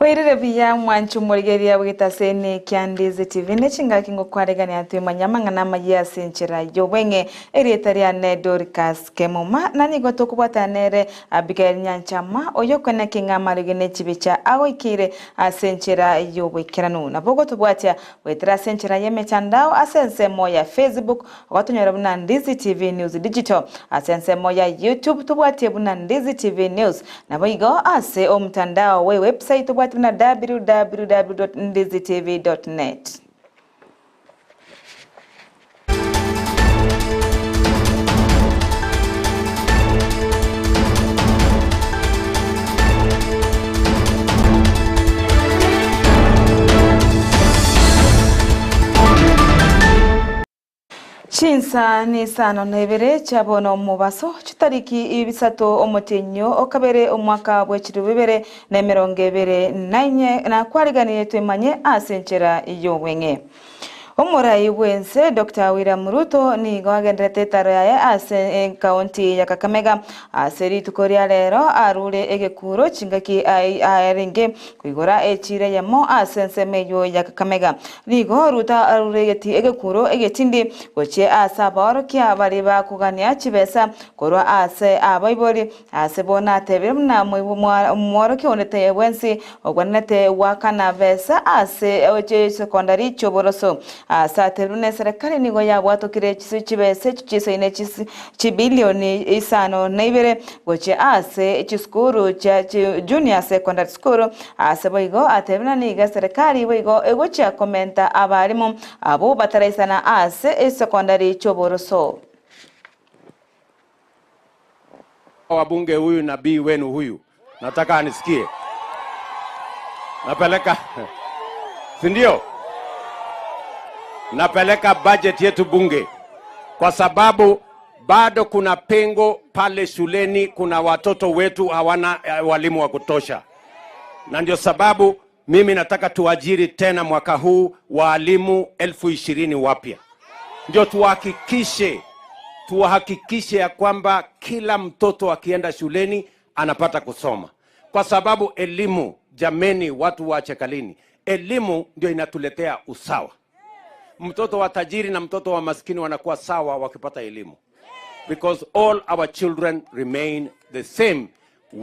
Wairire biya mwanchu murigeria bwitasene kya Ndizi TV nechinga kingo kwaregania twimanya mang'ana maya sinchira yobwenge erieta ria Dorcas Kemuma na nigo tokubwatanere Abigail Nyanchama oyo kone kinga marigene chibicha agoikire asenchera yobwekerano nabogo tubwatia wetera senchera yemetandao asensemo ya Facebook ogotonyora buna Ndizi TV News Digital asensemo ya YouTube tubwatie buna Ndizi TV News naboigo ase omtandao we website tubwatie na www.ndizitv.net. Chinsa ni sano nebere chabono mubaso chitariki ibisato omutinyo okabere omwaka bw'echiru bibere na emirongo ebere na na kwariganiye twemanye asenchera yobwenge. Omurai bwense Dr. William Ruto nigo agenderete etaro yaye ase kaunti ya Kakamega ase rituko ria rero arure egekuro chingaki aerenge kuigora echire yamo ase ensemeyo ya Kakamega nigo Ruto arure egekuro egetindi gochie ase abaorokia bari bakugania chibesa korwa ase abaibori ase bona atebire muna mworokia onete bwensi ogwanete wakana besa ase oche secondary choboroso. Asa serikali nigo yabwatokire chibese chisoine chibilioni isano na ibere goche ase chiskuru cha junior secondary school ase boigo atebina niga serikali boigo egochia komenta abarimu abo bataraisana ase secondary choboroso. Wabunge huyu nabii wenu huyu nataka anisikie. Napeleka si ndio? Napeleka budget yetu bunge kwa sababu bado kuna pengo pale shuleni, kuna watoto wetu hawana walimu wa kutosha. Na ndio sababu mimi nataka tuajiri tena mwaka huu walimu 20,000 wapya. Ndio tuhakikishe ya kwamba kila mtoto akienda shuleni anapata kusoma. Kwa sababu elimu, jameni watu wa Chekalini, elimu ndio inatuletea usawa. Mtoto wa tajiri na mtoto wa maskini wanakuwa sawa wakipata elimu. Because all our children remain the same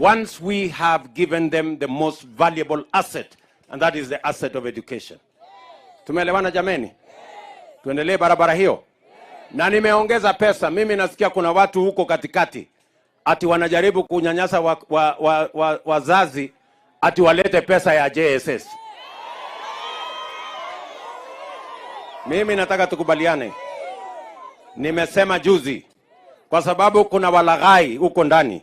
once we have given them the most valuable asset, and that is the asset of education. Tumeelewana jameni? Tuendelee barabara hiyo. Na nimeongeza pesa. Mimi nasikia kuna watu huko katikati ati wanajaribu kunyanyasa wazazi ati walete pesa ya JSS. Mimi nataka tukubaliane. Nimesema juzi kwa sababu kuna walaghai huko ndani.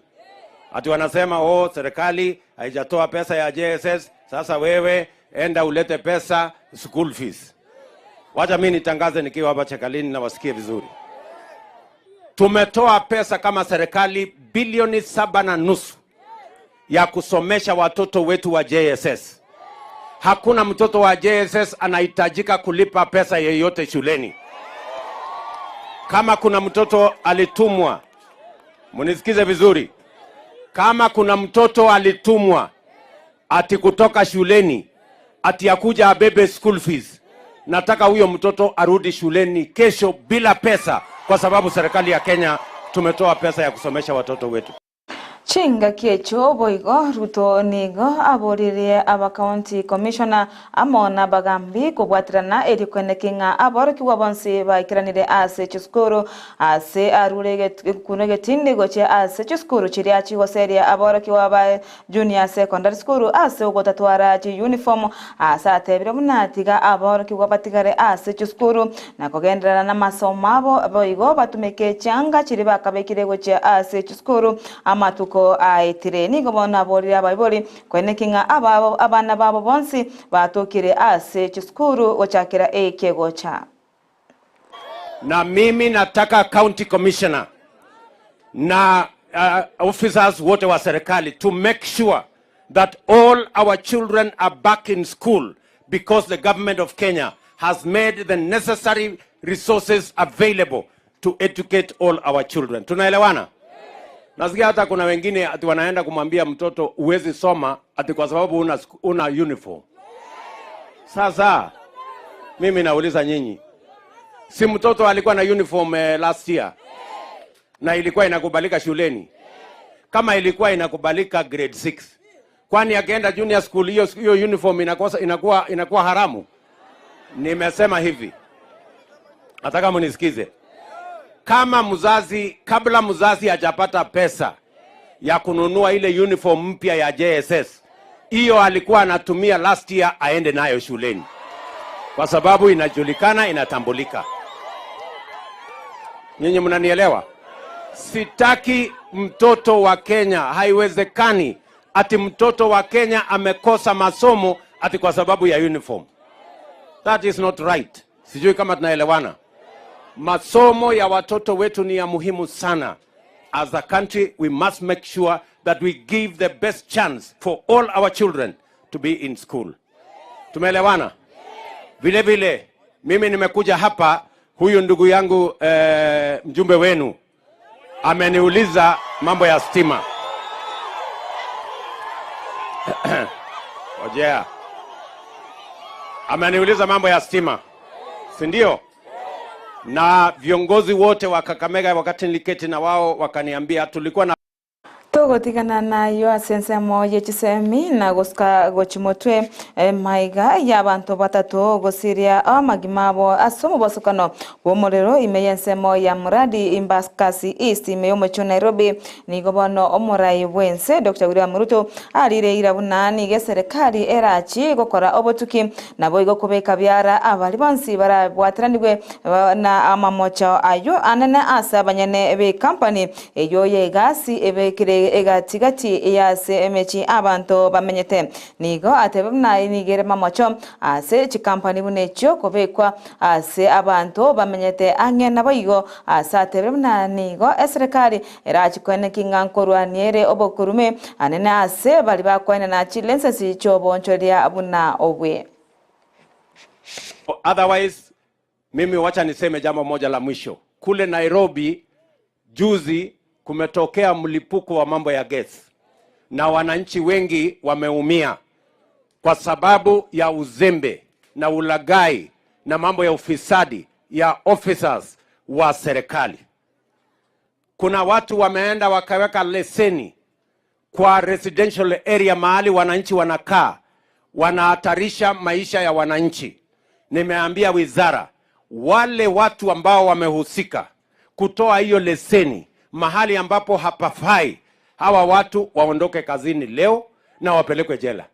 Ati wanasema oh, serikali haijatoa pesa ya JSS, sasa wewe enda ulete pesa school fees. Wacha mimi nitangaze nikiwa hapa Chekalini na wasikie vizuri. Tumetoa pesa kama serikali bilioni 7.5 ya kusomesha watoto wetu wa JSS. Hakuna mtoto wa JSS anahitajika kulipa pesa yeyote shuleni. Kama kuna mtoto alitumwa, mnisikize vizuri. Kama kuna mtoto alitumwa ati kutoka shuleni ati akuja abebe school fees, nataka huyo mtoto arudi shuleni kesho bila pesa, kwa sababu serikali ya Kenya tumetoa pesa ya kusomesha watoto wetu. Chinga kiecho boigo Ruto nigo aboririe aba county commissioner amona bagambi kubwatirana eri kwenekinga aborokiwa bonsi baikiranire ase chiskuru ase arure kunegetindi goche ase chiskuru chiria chigoseria aborokiwa ba junior secondary school ase ogotatwara chi uniform ase atebire munatiga aborokiwa batigare ase chiskuru na kogenderana na masomo abo boigo batumeke changa chiri bakabekire goche ase chiskuru amatuko aitire nigo bona borira abaibori kwenekinga ababo abana babo bonsi batokire ase chiskuru gochakira ekegocha. Na mimi nataka county commissioner na officers wote wa serikali to make sure that all our children are back in school, because the government of Kenya has made the necessary resources available to educate all our children. Tunaelewana? Nasikia hata kuna wengine ati wanaenda kumwambia mtoto huwezi soma ati kwa sababu una uniform. Sasa mimi nauliza nyinyi, si mtoto alikuwa na uniform last year na ilikuwa inakubalika shuleni? Kama ilikuwa inakubalika grade 6, kwani akienda junior school hiyo uniform inakuwa haramu? Nimesema hivi, nataka mnisikize. Kama mzazi, kabla mzazi hajapata pesa ya kununua ile uniform mpya ya JSS, hiyo alikuwa anatumia last year aende nayo shuleni, kwa sababu inajulikana, inatambulika. Nyinyi mnanielewa? Sitaki mtoto wa Kenya, haiwezekani ati mtoto wa Kenya amekosa masomo ati kwa sababu ya uniform. That is not right. Sijui kama tunaelewana. Masomo ya watoto wetu ni ya muhimu sana. As a country, we must make sure that we give the best chance for all our children to be in school. Tumeelewana? Vile vile, mimi nimekuja hapa, huyu ndugu yangu mjumbe wenu ameniuliza mambo ya stima. Ojea. Ameniuliza mambo ya stima, si ndio? Na viongozi wote wa Kakamega wakati niliketi na wao wakaniambia tulikuwa na Togotigana nayo asensemo yechisemi na goska gochimotwe maiga y'abantu batatu gosiria amagimabo asomo bosukano bomorero imeyensemo ya muradi Embakasi East imeyomocho Nairobi. Nigo bono omorai bwense Dr. William Ruto alire irabunani ge serikali erachi gokora obotuki nabo igo kubeka byara abali bonsi barabwatiranirwe na amamocho ayo anene asa abanyene be company eyo yegasi ebekire egatigati yase emechi abantu bamenyete. Nigo atebe na inigere mamocho ase chikampani bunecho kobekwa ase abantu bamenyete ange nabo igo ase atebe na nigo eserikali erachikwene kingankorwa niere obokurume anene ase bali bakwene na chilense chobonchoria buna obwe. Otherwise, mimi wacha niseme jambo moja la mwisho. Kule Nairobi juzi kumetokea mlipuko wa mambo ya gesi na wananchi wengi wameumia kwa sababu ya uzembe na ulaghai na mambo ya ufisadi ya officers wa serikali. Kuna watu wameenda wakaweka leseni kwa residential area mahali wananchi wanakaa, wanahatarisha maisha ya wananchi. Nimeambia wizara, wale watu ambao wamehusika kutoa hiyo leseni mahali ambapo hapafai, hawa watu waondoke kazini leo na wapelekwe jela.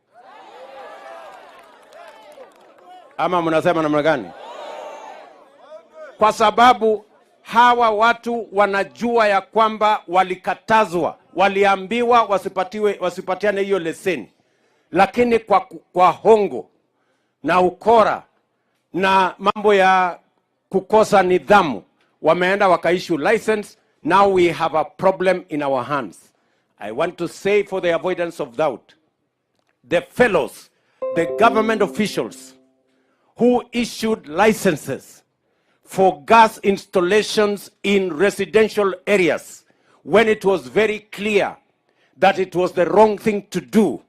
Ama mnasema namna gani? Kwa sababu hawa watu wanajua ya kwamba walikatazwa, waliambiwa wasipatiane hiyo leseni, lakini kwa hongo na ukora na mambo ya kukosa nidhamu wameenda wakaissue license. Now we have a problem in our hands. I want to say, for the avoidance of doubt, the fellows, the government officials who issued licenses for gas installations in residential areas when it was very clear that it was the wrong thing to do,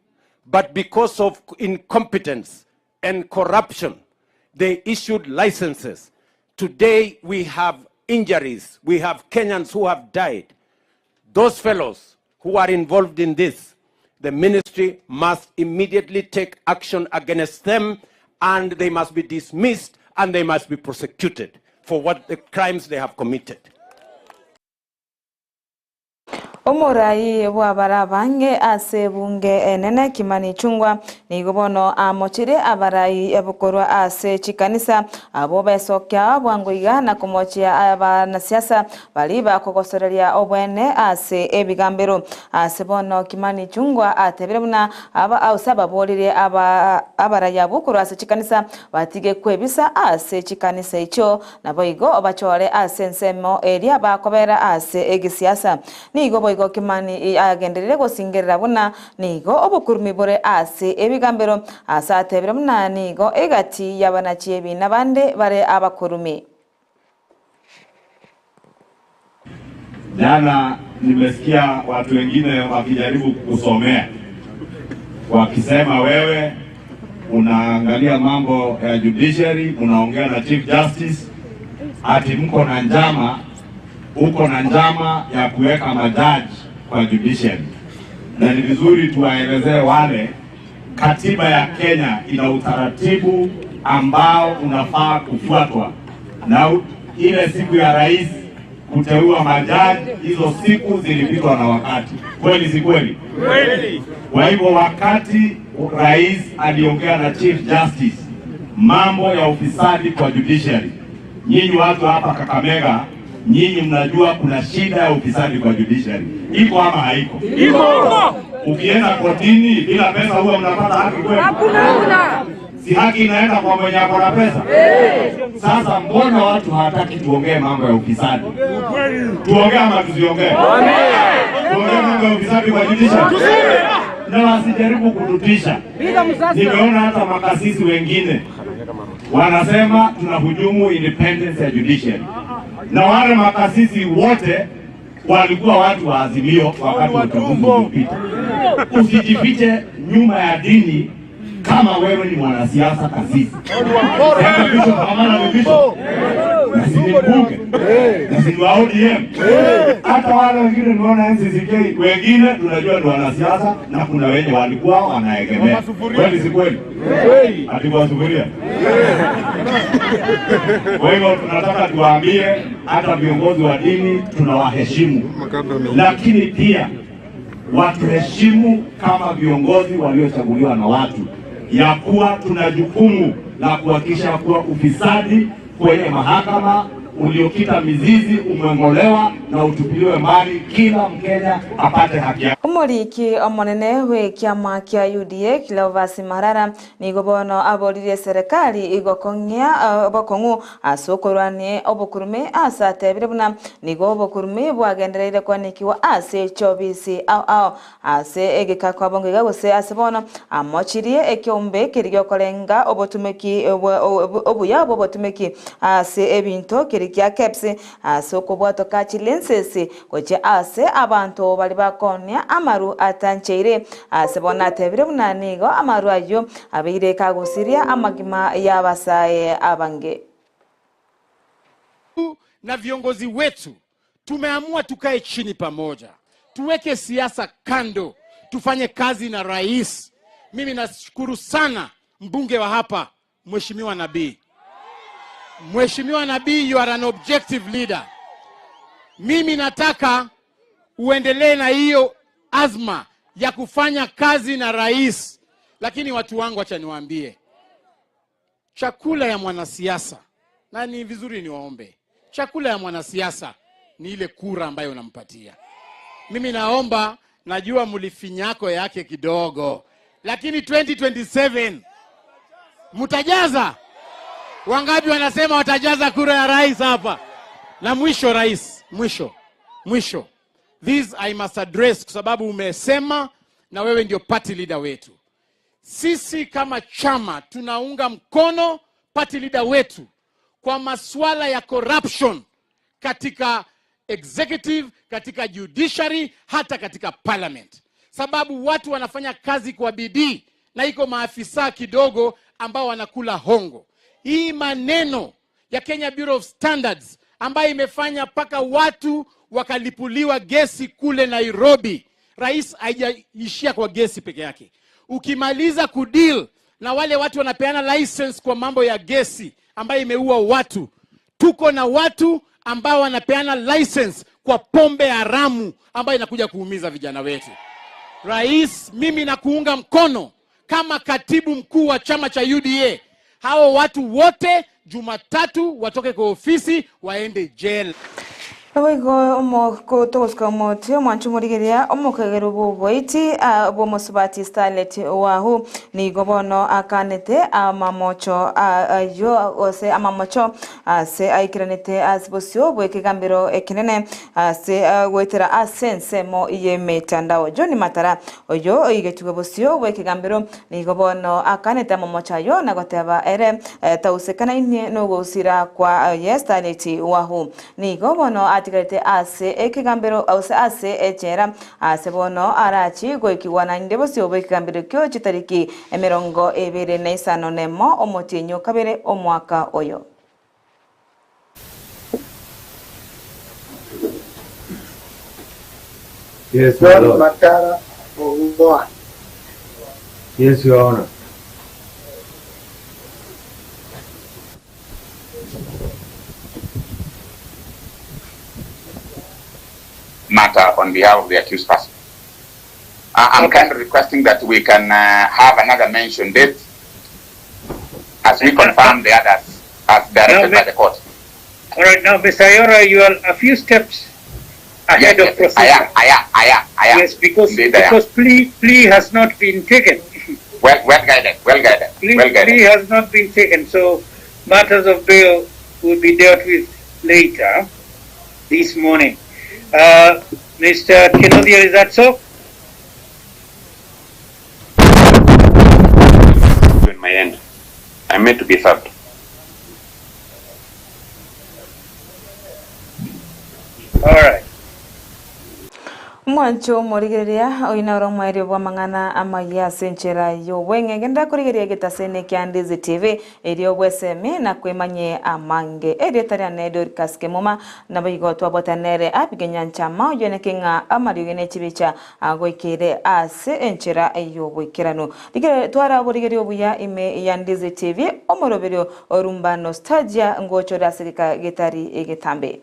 but because of incompetence and corruption, they issued licenses. Today we have injuries, we have Kenyans who have died. Those fellows who are involved in this, the ministry must immediately take action against them, and they must be dismissed and they must be prosecuted for what the crimes they have committed. Omorai bw'abarabange ase bunge enene Kimani Ichung'wah nigo bono amochire abarai ebukorwa ase chikanisa abo besokia bwango iga na komochia abanasiasa bali bakogosoreria obwene ase ebigambero. Ase bono Kimani Ichung'wah atebire buna aba ausaba bolire abarai abukorwa ase chikanisa batige kwebisa ase chikanisa icho nabo igo bachore ase ensemo eria bakobera ase egisiasa. Nigo boigo Kimani agenderere gosingerera buna nigo obukurumi bore ase ebigambero ase atebire buna nigo egati yabanachi ebina bande bare abakurumi. Jana Nimesikia watu wengine wakijaribu kukusomea wakisema wewe unaangalia mambo ya judiciary, unaongea na Chief Justice ati mko na njama, uko na njama ya kuweka majaji kwa judiciary. Na ni vizuri tuwaelezee wale, katiba ya Kenya ina utaratibu ambao unafaa kufuatwa, na ile siku ya rais kuteua majaji, hizo siku zilipitwa na wakati. Kweli si kweli? Kweli. Kwa hivyo wakati rais aliongea na Chief Justice mambo ya ufisadi kwa judiciary, nyinyi watu hapa Kakamega, nyinyi mnajua kuna shida ya ufisadi kwa judiciary. Iko ama haiko? Iko. Ukienda kotini bila pesa huwa mnapata haki kweli? Hakuna. Si haki inaenda kwa mwenye ako na pesa? Sasa mbona watu hawataki tuongee mambo ya ufisadi? Tuongee ama tusiongee? Tuongee mambo ya ufisadi kwa judiciary? Na wasijaribu kututisha. Nimeona hata makasisi wengine wanasema tunahujumu independence ya judiciary. Na wale makasisi wote walikuwa watu wa Azimio wakati uchaguzi uliopita. Usijifiche nyuma ya dini kama wewe ni mwanasiasa kasisi. Na si ni mbunge, na si ni wa ODM. Hata wale wengine nimeona NCCK, wengine tunajua ni wanasiasa na kuna wenye walikuwa wanaegemea. Kweli si kweli? Ati kwa sufuria. Kwa hivyo tunataka tuwaambie hata viongozi wa dini tunawaheshimu, lakini pia watuheshimu kama viongozi waliochaguliwa na watu, ya kuwa tuna jukumu la kuhakikisha kuwa ufisadi kwenye mahakama uliokita mizizi umeng'olewa na utupiliwe mbali, kila Mkenya apate haki yake. Omoriki omonene we kiama kia UDA Cleophas Malala nigo bono aborire serikali igokong'ia obokong'u ase okorwanie obokurume ase atebire buna nigo obokurume bwagendereire kwanikiwa ase chobisi ao ao ase egeka kwabongo gose ase bono amochirie ekiombe keri giokorenga obotumeki obuya obotumeki ase ebinto keri kia KEBS ase okobwatoka chilensesi gochia ase abanto bari bakonia amaru atancheire ase bona atebire buna nigo amaru ayo abeire kagusiria amagima y'abasae abange. Na viongozi wetu tumeamua tukae chini pamoja, tuweke siasa kando, tufanye kazi na rais. Mimi nashukuru sana mbunge wa hapa Mheshimiwa Nabii. Mheshimiwa Nabii, you are an objective leader. Mimi nataka uendelee na hiyo azma ya kufanya kazi na rais. Lakini watu wangu, acha niwaambie, chakula ya mwanasiasa, na ni vizuri niwaombe, chakula ya mwanasiasa ni ile kura ambayo unampatia. Mimi naomba, najua mlifinyako yake kidogo, lakini 2027 mtajaza. Wangapi wanasema watajaza kura ya rais hapa? Na mwisho rais, mwisho. This I must address kwa sababu umesema na wewe ndio party leader wetu. Sisi kama chama tunaunga mkono party leader wetu kwa masuala ya corruption katika executive, katika judiciary, hata katika parliament. Sababu watu wanafanya kazi kwa bidii na iko maafisa kidogo ambao wanakula hongo. Hii maneno ya Kenya Bureau of Standards ambayo imefanya paka watu wakalipuliwa gesi kule Nairobi. Rais haijaishia kwa gesi peke yake. Ukimaliza kudeal na wale watu wanapeana license kwa mambo ya gesi ambayo imeua watu, tuko na watu ambao wanapeana license kwa pombe haramu ambayo inakuja kuumiza vijana wetu. Rais, mimi nakuunga mkono kama katibu mkuu wa chama cha UDA. Hao watu wote Jumatatu watoke kwa ofisi waende jail. Oigo omokotoska moti omwanchu murigeria omokegero bobwaiti bomosobati starlet wahu nigo bono akanete amamocho ayo ose amamocho ase aikiranete asibosio bwekegambiro ekinene ase gwetera asensemo iye mitandao John Matara oyo oigetuga bosio bwekegambiro nigo bono akanete amamocho ayo nagoteba ere tausekana inye no gusira kwa starlet wahu nigo bono atigarete ase ekigambero ase ase echera ase bono arachi goikiwana inde bosio bw'ekigambero kio chitariki 25 omotienyo kabere omwaka oyo. Yes, my Lord. Matara Ogoa. Yes, Your Honor. Matter on behalf of the accused person. I'm kind of requesting that we can have another mention date as we confirm the others as directed by the court. All right, now, Mr. Ayora, you are a few steps ahead yes, of procedure. I am. Yes, because, Indeed, I am. because plea has not been taken. Well guided, well guided, well guided. Plea has not been taken, so matters of bail will be dealt with later this morning. Mr. Kenodia, is that so? In my end, I'm made to be served. All right. Mwancho morigereria oina oro mwaerio bwa mang'ana amaya senchera yo wenge genda kurigeria getasene kya Ndizi TV erio bweseme na kwemanye amange erio taria nedo kaske moma na bigo twabwatanere apigenya nchama oyone kinga amariogene chibicha agoikere ase enchera eyo bwekerano digere twara borigerio buya ime ya Ndizi TV omoroberio orumba nostalgia ngochora asigika getari egetambe.